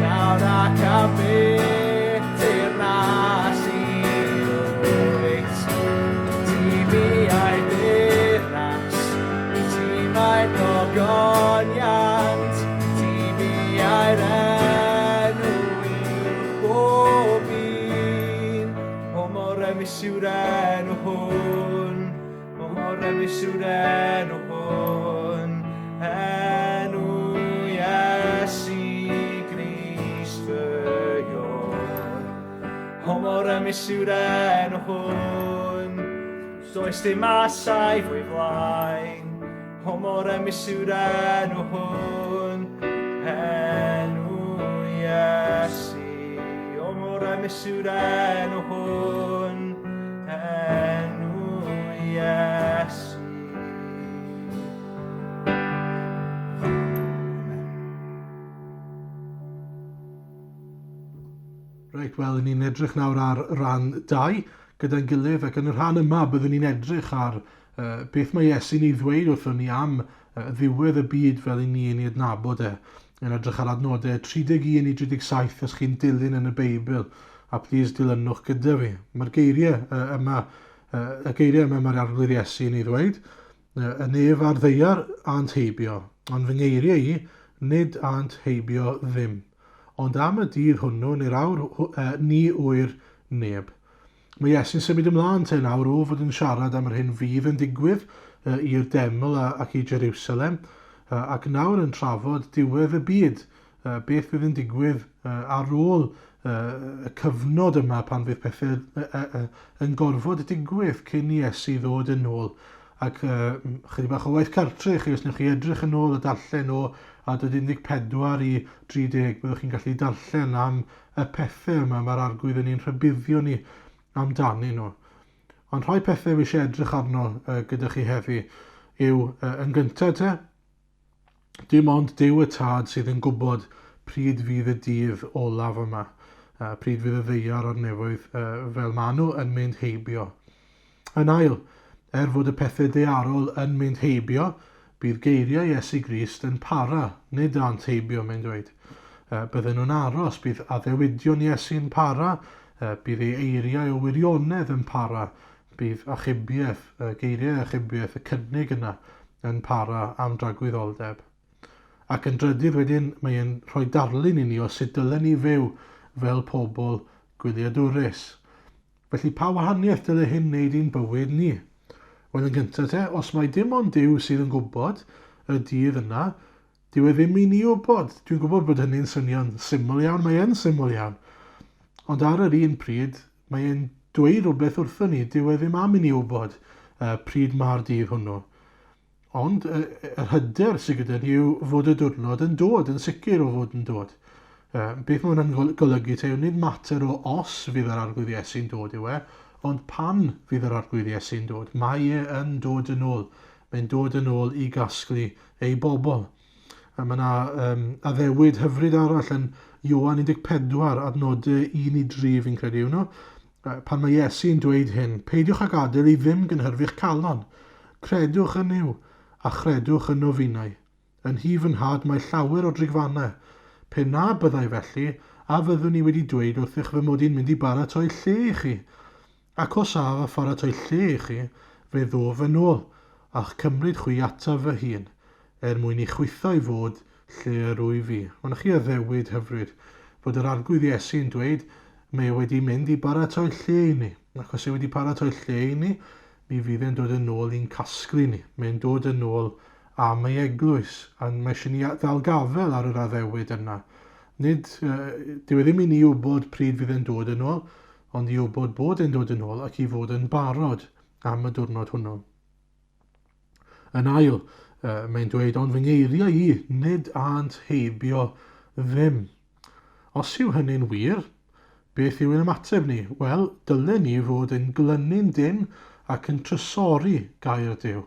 Speaker 4: nawr ac am byth teyrnas i wyt. Ti miau deyrnas, i ti mae'r gogoniant, ti miau'r enw i bob un. O mor rymus yw'r enw hwn, o mor rymus yw'r enw hwn, enw Iesu Grist fy Iôr. O mor rymus yw'r enw hwn, does dim asau fwy flaen. O mor rymus yw'r enw hwn, enw Iesu. O mor rymus yw'r enw hwn, enw Iesu.
Speaker 3: Reit, wel, ni'n edrych nawr ar ran 2 gyda'n gilydd, ac yn y rhan yma byddwn ni'n edrych ar uh, beth mae Iesu'n ei ddweud wrthon ni am uh, ddiwedd y byd fel i ni yn ei adnabod e. Yn edrych ar adnodau 31 i 37 os chi'n dilyn yn y Beibl, a plîs dilynwch gyda fi. Mae'r geiriau uh, yma, uh, y geiriau yma mae'r Arglwydd Iesu yn ei ddweud, y nef a'r ddaear ânt heibio, ond fy ngeiriau i, nid ânt heibio ddim. Ond am y dydd hwnnw neu'r awr ni ŵyr neb. Mae Iesu'n symud ymlaen te nawr o fod yn siarad am yr hyn fydd yn digwydd i'r deml ac i Jerusalem, ac nawr yn trafod diwedd y byd, beth fydd yn digwydd ar ôl y cyfnod yma pan fydd pethau yn gorfod digwydd cyn i Iesu ddod yn ôl. Ac chydig bach o waith cartre i chi, os wnewch chi edrych yn ôl a darllen o adnod 14 i 30, byddwch chi'n gallu darllen am y pethau yma mae'r Arglwydd yn ein rhybuddio ni amdanyn nhw. Ond rhai pethau fi eisiau edrych arno gyda chi heddi yw, yn gyntaf te, Dim ond Duw y Tad sydd yn gwybod pryd fydd y dydd olaf yma, pryd fydd y ddaear a'r nefoedd fel maen nhw yn mynd heibio. Yn ail, er fod y pethau daearol yn mynd heibio, bydd geiriau Iesu Grist yn para, nid ânt heibio, mae'n dweud. Bydden nhw'n aros, bydd addewidion Iesu'n para, bydd ei eiriau o wirionedd yn para, Bydd achubiaeth, y geiriau achubiaeth, y cynnig yna, yn para am dragwyddoldeb. Ac yn drydydd wedyn, mae e'n rhoi darlun i ni o sut dylen ni fyw fel pobl gwyliadwrus. Felly pa wahaniaeth dyle hyn wneud i'n bywyd ni? Wel yn gyntaf te, os mai dim ond Duw sydd yn gwybod y dydd yna, dyw e ddim i ni wybod. Dwi'n gwybod bod hynny'n swnio'n syml iawn, mae e'n syml iawn. Ond ar yr un pryd, Mae e'n dweud rhywbeth wrthon ni, dyw e ddim am i ni wybod uh, pryd mae'r dydd hwnnw. Ond uh, yr hyder sydd gyda ni yw fod y diwrnod yn dod, yn sicr o fod yn dod. Uh, beth mae hwnna'n golygu te yw nid mater o os fydd yr Arglwydd Iesu'n dod yw e, ond pan fydd yr Arglwydd Iesu'n dod. Mae e yn dod yn ôl. Mae'n dod yn ôl i gasglu ei bobl. A mae yna um, addewid hyfryd arall yn Ioan 14, adnodau 1 i 3 fi'n credu yw nhw. Pan mae Iesu'n dweud hyn, peidiwch ag adael i ddim gynhyrfu'ch calon. Credwch yn Nuw, a chredwch yno finau. Yn nhŷ fy nhad mae llawer o drigfannau. Pe na byddai felly, a fyddwn i wedi dweud wrthych fy mod i'n mynd i baratoi lle i chi? Ac os af a pharatoi lle i chi, fe ddof yn ôl, a'ch cymryd chwi ataf fy hun, er mwyn i chwithau fod lle yr wyf fi. Ond chi addewid hyfryd fod yr Arglwydd Iesu yn dweud, Mae e wedi mynd i baratoi lle i ni. Ac os e wedi paratoi lle i ni, mi fydd e'n dod yn ôl i'n casglu ni. Mae'n dod yn ôl am ei eglwys, a mae eisiau ni ddal gafael ar yr addewid yna. Nid, uh, dyw e ddim i ni wybod pryd fydd e'n dod yn ôl, ond i wybod bod e'n dod yn ôl ac i fod yn barod am y diwrnod hwnnw. Yn ail, uh, mae'n dweud, ond fy ngeiriau i, nid ânt heibio ddim. Os yw hynny'n wir, beth yw ein ymateb ni? Wel, dylen ni fod yn glynu'n dynn ac yn trysori gair Duw,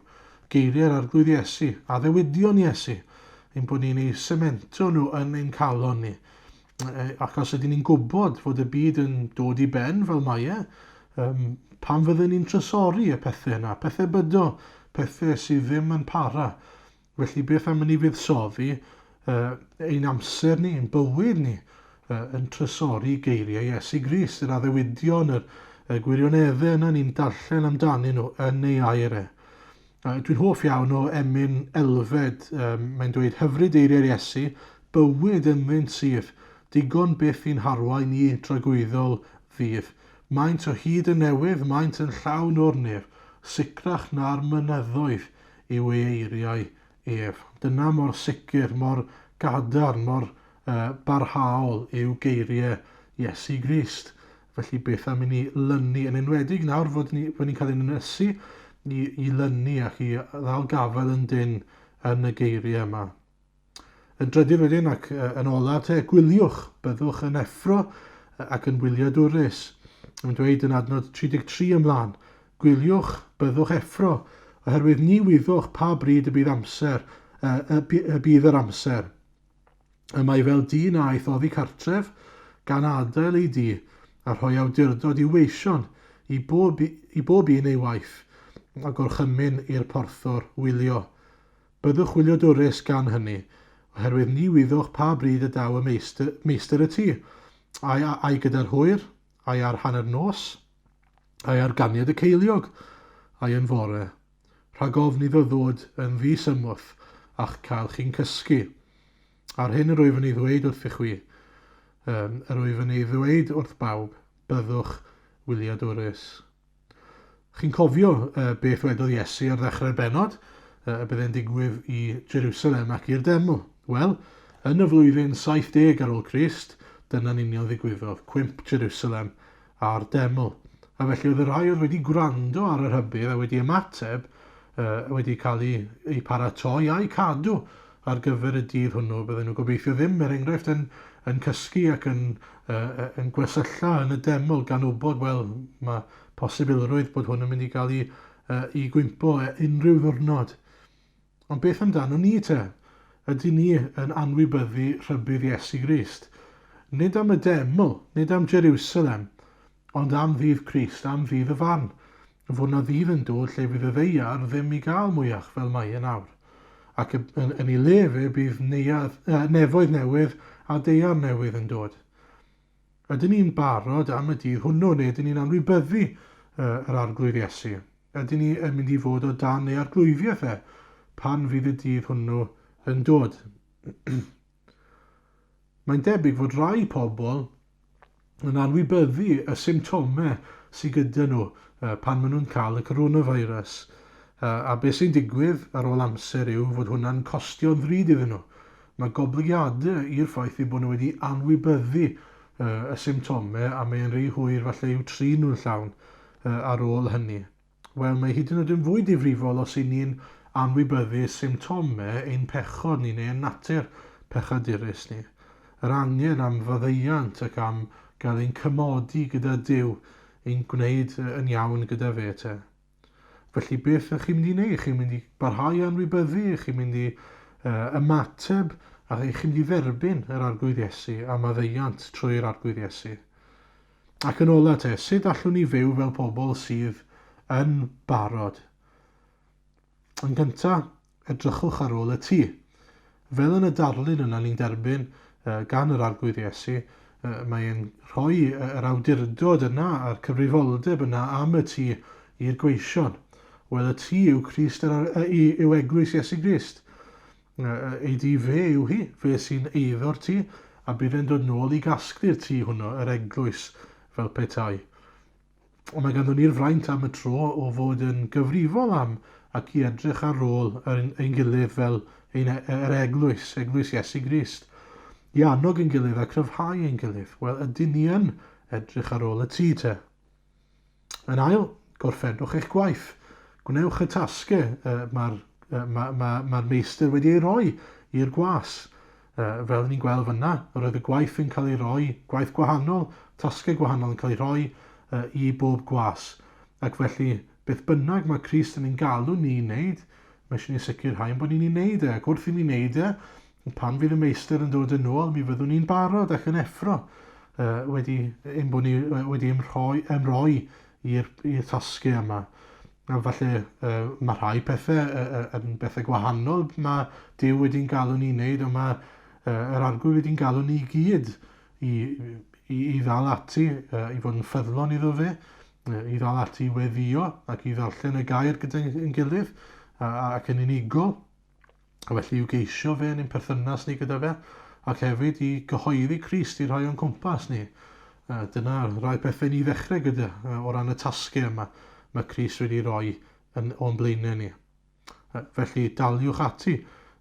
Speaker 3: geiriau'r Arglwydd Iesu, addewidion Iesu, ein bod ni'n eu semento nhw yn ein calon ni. Ac os ydyn ni'n gwybod fod y byd yn dod i ben fel mae e, um, pam fydden ni'n trysori y pethau yna, pethau bydo, pethau sydd ddim yn para. Felly beth am i ni fuddsoddi uh, ein amser ni, ein bywyd ni, uh, yn trysori geiriau Iesu Grist, yr addewidion, yr, y gwirioneddau yna ni'n darllen amdanyn nhw yn ei air e. Uh, dwi'n hoff iawn o emyn Elfed, um, mae'n dweud hyfryd eiriau'r Iesu, bywyd ynddynt sydd, digon byth i'n harwain i dragwyddol ddydd. Maent o hyd yn newydd, maent yn llawn o'r nef, sicrach na'r mynyddoedd yw ei eiriau ef. Dyna mor sicr, mor gadarn, mor uh, barhaol yw geiriau Iesu Grist. Felly beth am i ni lynu, yn enwedig nawr fod ni, fod ni'n cael ein ynysu i, i lynu ac i ddal gafael yn dyn yn y geiriau yma. Yn drydydd wedyn ac yn olaf te, gwyliwch, byddwch yn effro ac yn wyliadwrus. Mae'n dweud yn adnod 33 ymlaen, gwyliwch, byddwch effro, oherwydd ni wyddwch pa bryd y bydd amser, y, y bydd yr amser. Y mae fel dyn a aeth oddi cartref, gan adael ei dŷ, a rhoi awdurdod i'w weision, i bob, i bob un ei waith, a gorchymyn i'r porthor wylio. Byddwch wyliadwrus gan hynny, oherwydd ni wyddoch pa bryd y daw y meistr, meistr y tŷ, ai, ai gyda'r hwyr, ai ar hanner nos, ai ar ganiad y ceiliog, ai yn fore. Rhag ofn iddo ddod yn ddi-symwth a'ch cael chi'n cysgu. A'r hyn yr wyf yn ei ddweud wrthych chwi, um, yr wyf yn ei ddweud wrth bawb, byddwch wyliadwrus. Chi'n cofio uh, beth wedodd Iesu ar ddechrau'r bennod, uh, y byddai'n digwydd i Jerusalem ac i'r deml? Wel, yn y flwyddyn 70 ar ôl Crist, dyna'n union ddigwyddodd, cwymp Jerusalem a'r deml. A felly oedd y rhai oedd wedi gwrando ar y rhybudd a wedi ymateb uh, wedi cael eu, eu paratoi a'u cadw ar gyfer y dydd hwnnw. Bydden nhw gobeithio ddim, er enghraifft, yn, yn cysgu ac yn, uh, yn gwersylla yn y deml gan wybod, wel, mae posibilrwydd bod hwn yn mynd i gael ei, uh, i gwympo unrhyw ddwrnod. Ond beth amdano ni te? Ydy ni yn anwybyddu rhybudd Iesu Grist? Nid am y deml, nid am Jerusalem, Ond am ddydd Crist, am ddydd y farn, fod 'na ddydd yn dod lle fydd y ddaear ddim i gael mwyach fel mae e nawr. Ac yn, yn, yn ei le fe bydd neuadd, uh, nefoedd newydd a daear newydd yn dod. Ydyn ni'n barod am y dydd hwnnw neu ydyn ni'n anwybyddu uh, yr Arglwydd Iesu? Ydyn ni yn mynd i fod o dan ei arglwyddiaeth e pan fydd y dydd hwnnw yn dod? Mae'n debyg fod rhai pobl yn anwybyddu y symptomau sydd gyda nhw pan maen nhw'n cael y coronavirus. A beth sy'n digwydd ar ôl amser yw fod hwnna'n costio'n ddrud iddyn nhw. Mae goblygiadau i'r ffaith eu bod nhw wedi anwybyddu y symptomau a mae'n rhy hwyr falle i'w trin nhw'n llawn ar ôl hynny. Wel, mae hyd yn oed yn fwy difrifol os y'n ni'n anwybyddu symptomau ein pechod ni neu ein natur pechadurus ni. Yr angen am faddeuant ac am gael ein cymodi gyda Duw, ein gwneud yn iawn gyda fe te. Felly beth ych chi'n mynd i wneud? Chi'n mynd i barhau anwybyddu? Chi'n mynd i uh, ymateb? A chi'n mynd i dderbyn yr Arglwydd Iesu a maddeuant trwy'r Arglwydd Iesu? Ac yn ola te, sut allwn ni fyw fel pobl sydd yn barod? Yn gynta, edrychwch ar ôl y tŷ. Fel yn y darlun yna ni'n derbyn gan yr Arglwydd Iesu, mae'n rhoi yr awdurdod yna a'r cyfrifoldeb yna am y tŷ i'r gweision. Wel, y tŷ yw Crist, yw eglwys Iesu Grist. Ei dŷ fe yw hi, fe sy'n eiddo'r tŷ, a bydd e'n dod nôl i gasglu'r tŷ hwnnw, yr eglwys, fel petai. Ond mae ganddon ni'r fraint am y tro o fod yn gyfrifol am ac i edrych ar ôl ein, ein gilydd fel ein, e, yr eglwys, eglwys Iesu Grist. I annog ein gilydd a cryfhau ein gilydd. Wel, ydyn ni yn edrych ar ôl y tŷ te? Yn ail, gorffennwch eich gwaith. Gwnewch y tasgau mae'r ma, ma, ma meistr wedi ei roi i'r gwas. Fel ni'n gweld fyna, roedd y gwaith yn cael ei roi, gwaith gwahanol, tasgau gwahanol yn cael ei rhoi i bob gwas. Ac felly, beth bynnag mae Crist yn ein galw ni i wneud, mae eisiau ni sicrhau ein bod ni'n ei wneud e. Ac wrth i ni wneud e, Pan fydd y meistr yn dod yn ôl, mi fyddwn ni'n barod ac yn effro wedi ein bod ni wedi ymrhoi, ymroi i'r tasgau yma. A falle mae rhai pethau yn bethau gwahanol mae Duw wedi'n galw ni'n wneud, ond mae yr Arglwydd wedi'n galw ni i gyd i, i, i ddal ati, i fod yn ffyddlon iddo fe, i ddal ati i weddio ac i ddarllen y gair gyda'n gilydd ac yn unigol. A felly i'w geisio fe yn ein perthynas ni gyda fe, ac hefyd i gyhoeddi Crist i'r rhai o'n cwmpas ni. Dyna rai pethau ni ddechrau gyda o ran y tasgau yma mae Crist wedi rhoi yn, o'n blaenau ni. Felly daliwch ati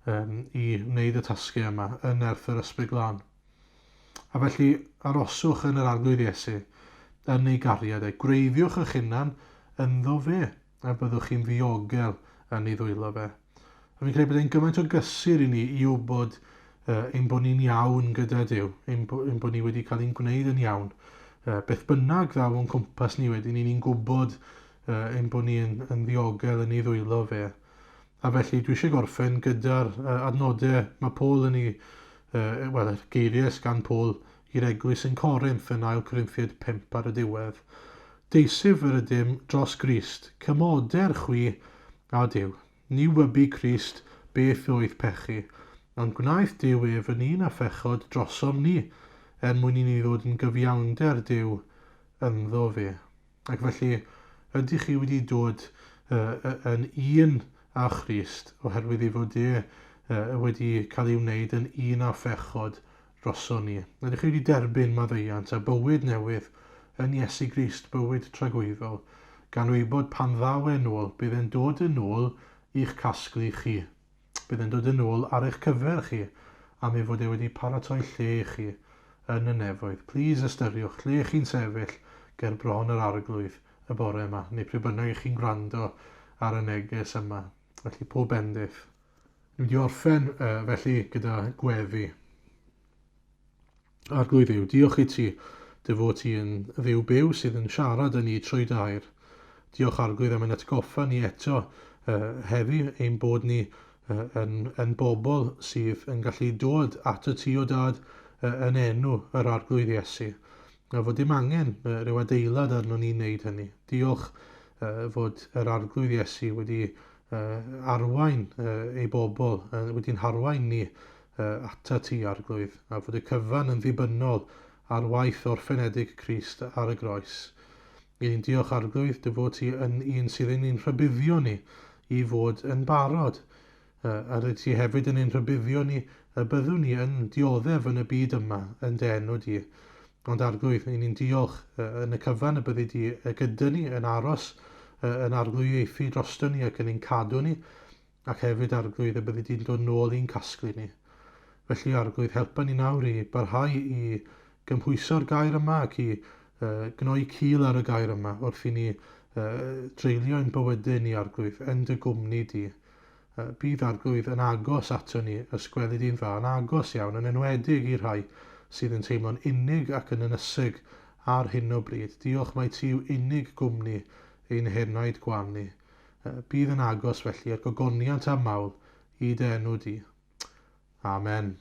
Speaker 3: um, i wneud y tasgau yma yn nerth yr Ysbryd Glân. A felly aroswch yn yr Arglwydd Iesu, yn ei gariad e. Gwreiddiwch eich hunan ynddo fe. a byddwch chi'n ddiogel yn ei ddwylo fe. A fi'n credu bod e'n gymaint o gysur i ni i wybod ein bod ni'n iawn gyda Duw, ein, bo, ein bod ni wedi cael ein gwneud yn iawn. Beth bynnag ddaw o'n cwmpas ni wedyn, ni'n gwybod ein bod ni yn, yn ddiogel yn ei ddwylo fe. A felly dwi eisiau gorffen gyda'r adnodau mae Paul yn ei, wel, y geiriau gan Paul i'r eglwys yn Corinth yn Ail Corinthiaid 5 ar y diwedd. Deisyf yr ydym dros Grist, cymoder chwi â Duw. Ni wybu Crist beth oedd pechu, ond gwnaeth Duw ef yn un â phechod drosom ni, er mwyn i ni ddod yn gyfiawnder Duw ynddo fe. Ac felly, ydych chi wedi dod yn un â Christ oherwydd ei fod e wedi cael ei wneud yn un â phechod droson ni? Ydych chi wedi derbyn maddeuant a bywyd newydd yn Iesu Grist, bywyd tragwyddol, gan wybod pan ddaw e'n ôl, bydd e'n dod yn ôl i'ch casglu chi. Bydd e'n dod yn ôl ar eich cyfer chi, am ei fod e wedi paratoi lle i chi yn y nefoedd. Plîs ystyriwch lle chi'n sefyll ger bron yr Arglwydd y bore yma, neu pryd bynnag ych chi'n gwrando ar y neges yma. Felly pob bendith. Ni'n mynd i orffen felly gyda gweddi. Arglwydd Dduw, diolch i ti dy fod ti yn Dduw byw sydd yn siarad â ni trwy dy air. Diolch Arglwydd am ein atgoffa ni eto uh, heddi ein bod ni uh, yn, yn bobl sydd yn gallu dod at y ti o dad uh, yn enw yr Arglwydd Iesu. A fod dim angen uh, rhyw adeilad arno ni'n wneud hynny. Diolch uh, fod yr Arglwydd Iesu wedi uh, arwain uh, ei bobl, uh, wedi'n harwain ni atat ti, Arglwydd, a fod y cyfan yn ddibynnol ar waith orffenedig Crist ar y groes. I ni'n diolch, Arglwydd, dy fod ti yn un sydd yn ein rhybuddio ni i fod yn barod. A rydw ti hefyd yn ein rhybuddio ni y byddwn ni yn dioddef yn y byd yma yn dy enw di. Ond Arglwydd, i ni'n diolch yn y cyfan y byddi di gyda ni yn aros yn arglwyddiaethu drosto ni ac yn ein cadw ni, ac hefyd, Arglwydd, y byddi di'n dod nôl i'n casglu ni. Felly, Arglwydd, helpa ni nawr i barhau i gymhwyso'r gair yma ac i gnoi cil ar y gair yma wrth i ni dreulio ein bywydau ni, Arglwydd, yn dy gwmni di. Bydd Arglwydd yn agos ato ni, ys gweli di'n dda, yn agos iawn, yn enwedig i'r rhai sydd yn teimlo'n unig ac yn ynysig ar hyn o bryd. Diolch mai ti yw unig gwmni ein henaid gwan ni. Bydd yn agos felly er gogoniant a mawl i dy enw di. Amen.